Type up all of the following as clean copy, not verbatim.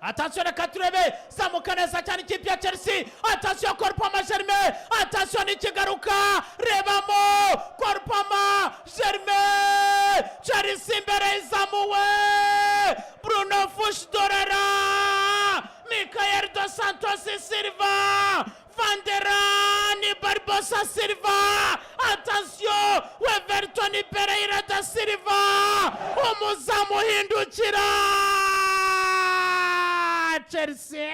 Attention, reka turebe. Zamuka neza cyane ikipe ya Chelsea. Attention, Cole Palmer Germain. Attention, ikigaruka, rebamo Cole Palmer Germain. Chelsea imbere izamuwe Bruno Fuchs Dorera, Michael dos Santos Silva, Vanderani Barbosa Silva. Attention, Weverton Pereira da Silva, umuzamu uhindukira. Chelsea.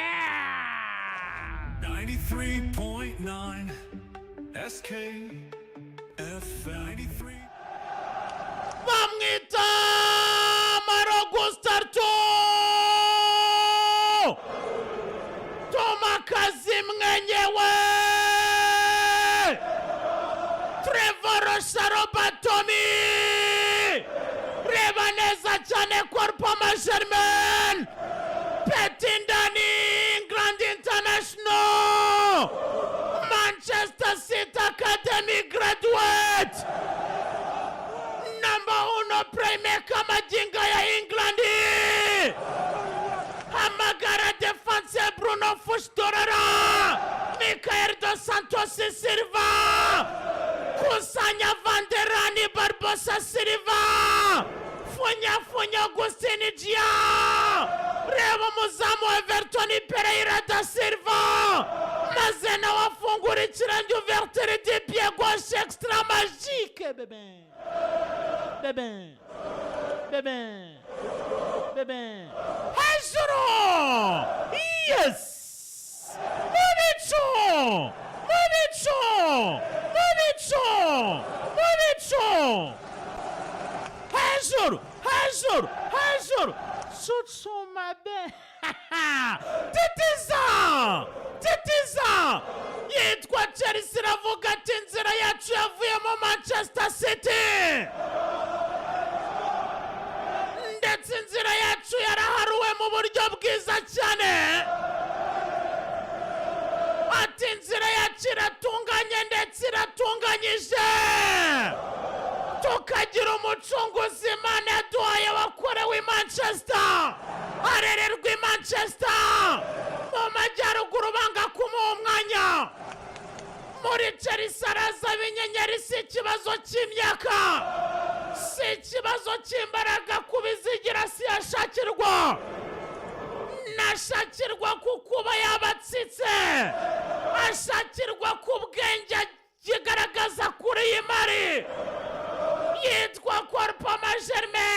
93.9 SK F93. Bamwita Malo Gusto, Tumakazi mwenyewe, Trevor Sharobatomi. Reba neza cyane, Cole Palmer Germain, petit ndani, England international, Manchester City Academy graduate, number uno playmaker majinga ya England. Hamagara defense, Bruno Fuchs Dorera, Michael dos Santos Silva, kusanya Vanderani Barbosa Silva, funya funya Augustin Gia. Reba umuzamu Everton Pereira da Silva, maze nawe afungura ikirenge, ouverture du pied gauche extra magique, bebe bebe bebe bebe, hejuru. Yes, mu bicu, mu bicu, mu bicu, mu bicu, hejuru, hejuru, hejuru. Cucuma be, titiza, titiza. Yitwa Chelsea iravuga ati inzira yacu yavuyemo Manchester City, ndetse inzira yacu yaraharuwe mu buryo bwiza cyane. Ati inzira yacu iratunganye ndetse iratunganyije, tukagira umucunguzi Imana yaduhaye wakorewe i Manchester, arererwa i Manchester mu majyaruguru, banga kumuha umwanya muri Chelsea. Araza b'inyenyeri. Si ikibazo cy'imyaka, si ikibazo cy'imbaraga, kubizigira si yashakirwa, nashakirwa ku kuba yabatsitse, ashakirwa ku bwenge kigaragaza kuri iyi mari. Yitwa Cole Palmer Germain.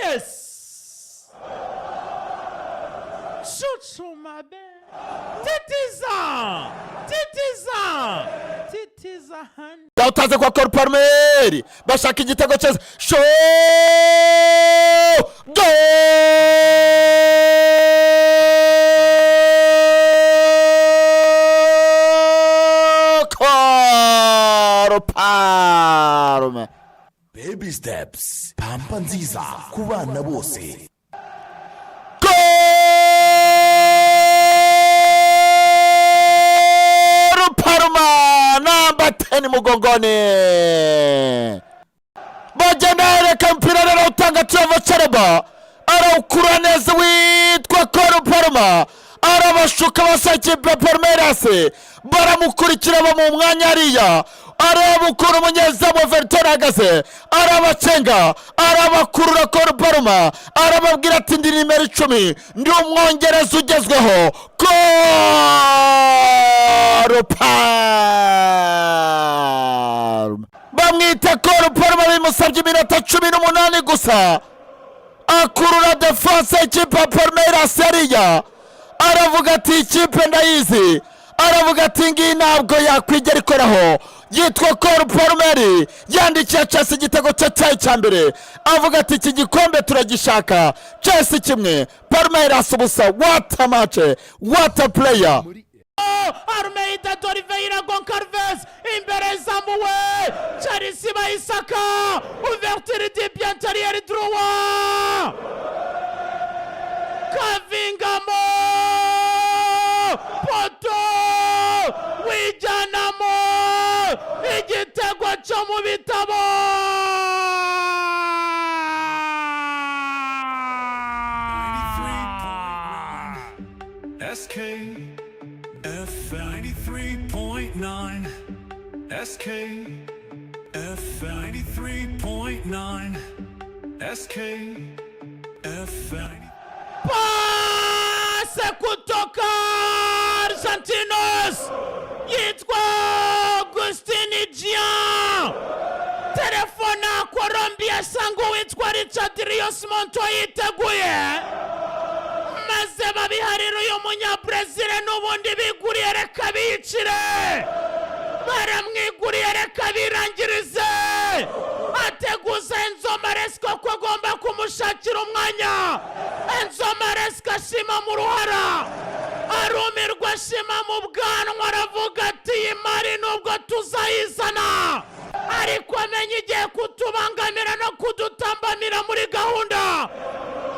Yes, cucuma be, titiza, titiza, titiza hani. Utaze kwa Cole Palmer, bashaka igitego cyiza. Sho goal! Cole Palmer. Baby Steps, pampa nziza ku bana bose. Cole Palmer, namba 10 mgongoni, bagenda yereka umupira rero, utanga Trevor Chalobah, arawukura neza. Witwa Cole Palmer arabashuka, basa ikipe ya Palmeiras baramukurikira, bamuha umwanya hariya. Areba ukuntu umunyezamu wa Everton ahagaze, arabacenga, arabakurura. Cole Palmer arababwira ati ndi nimero 10, ndi umwongereza ugezweho. Cole Palmer, bamwita Cole Palmer, bimusabye iminota 18 gusa, akurura défense y'ikipe ya Palmeiras hariya. Aravuga ati ikipe ndayizi, aravuga ati ngiyi ntabwo yakwigera ikoraho. Yitwa Cole Palmer, yandikiye Chelsea igitego cye cyayo cya mbere, avuga ati iki gikombe turagishaka. Chelsea 1, Palmeiras 0. What a match, what a player! Almeida d'Oliveira Goncalves imbere zamuwe Chelsea bayisaka. Ouverture du pied intérieur droit, kavingamo poto, wijyanamo igitego cyo mu bitabo. SK F 93.9 SK F 93.9 SK F Pase kutoka Argentinos yitwa Agustin Gian, telefona Colombia, asanga uwitwa Richard Rios Montoya yiteguye, maze babiharira uyu Munyabrezil. N'ubundi biguriye, reka biyicire, baramwiguriye, reka birangirize. Ateguza Enzo Maresca ko agomba kumushakira umwanya. Enzo Maresca ashima mu ruhara, arumirwa, ashima mu bwanwa, aravuga ati: "Iyi mari nubwo tuzayizana, ariko amenye igiye kutubangamira no kudutambamira muri gahunda,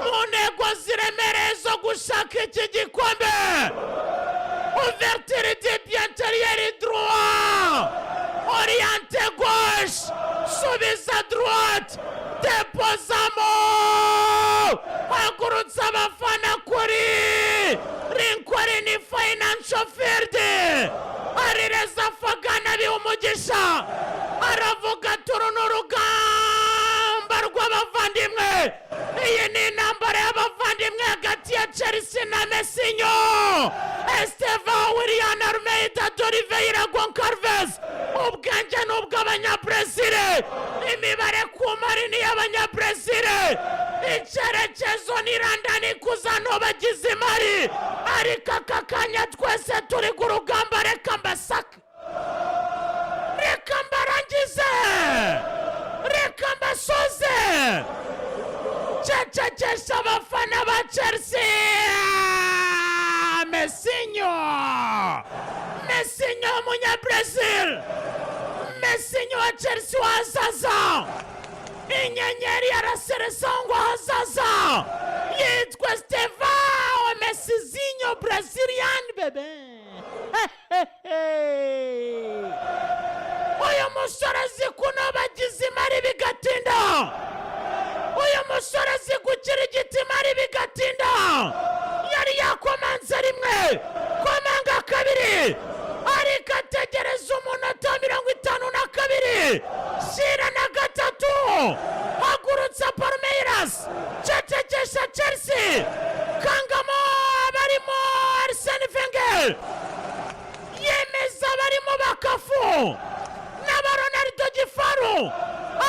mu ntego ziremereye zo gushaka iki gikombe." Ouverture du pied intérieur droit, orienté gauche, subiza droite, depozamo, hagurutsa abafana kuri Lincoln Financial Field. Alireza Faghani abiha umugisha, aravuga ati: "Uru ni urugamba rw'abavandimwe, iyi ni intambara y'abavandimwe hagati ya Chelsea na Messinho." Estevao Willian, Almeida d'Oliveira Goncalves, ubwenge ni ubw'Abanyabrezil, imibare ku mari ni iy'Abanyabrezil, icyerekezo ni London kuzano bagize imari, ariko aka kanya twese turi ku rugamba. Reka mbasake, reka mbarangize, reka mbasoze, cecekesha abafana ba Chelsea. Messinho, Messinho Umunyabrazil, Messinho wa Chelsea wahazaza, inyenyeri ya Seleção ahazaza, yitwa Estevao Messizinho, Brazilian bebe. Uyu musore azi kunobagiza imari bigatinda, uyu musore azi gukira igiti imari bigatinda. Yari yakomanze rimwe, komanga kabiri, ariko ategereza umunota 52, shyira na gatatu, hagurutsa Palmeiras, cecekesha Chelsea, kangamo abarimo Arsene Wenger, yemeza abarimo bakafu n'aba Ronaldo Gifaru,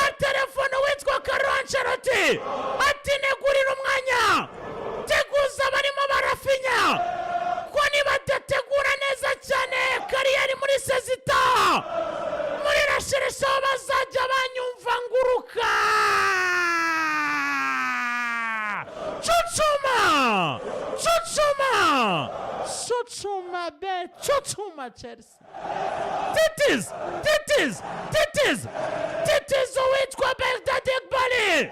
atelefone witwa Carlo Ancelotti ati: "Negurira umwanya, teguza abarimo barafinya ko nibadategura neza cyane carrière muri sezita muri rasheresha bazajya banyumva nguruka." Cucuma, cucuma, cucuma be, cucuma Chelsea. Titiz, titiz, titiz, titiz uwitwa Behdad Eghbali.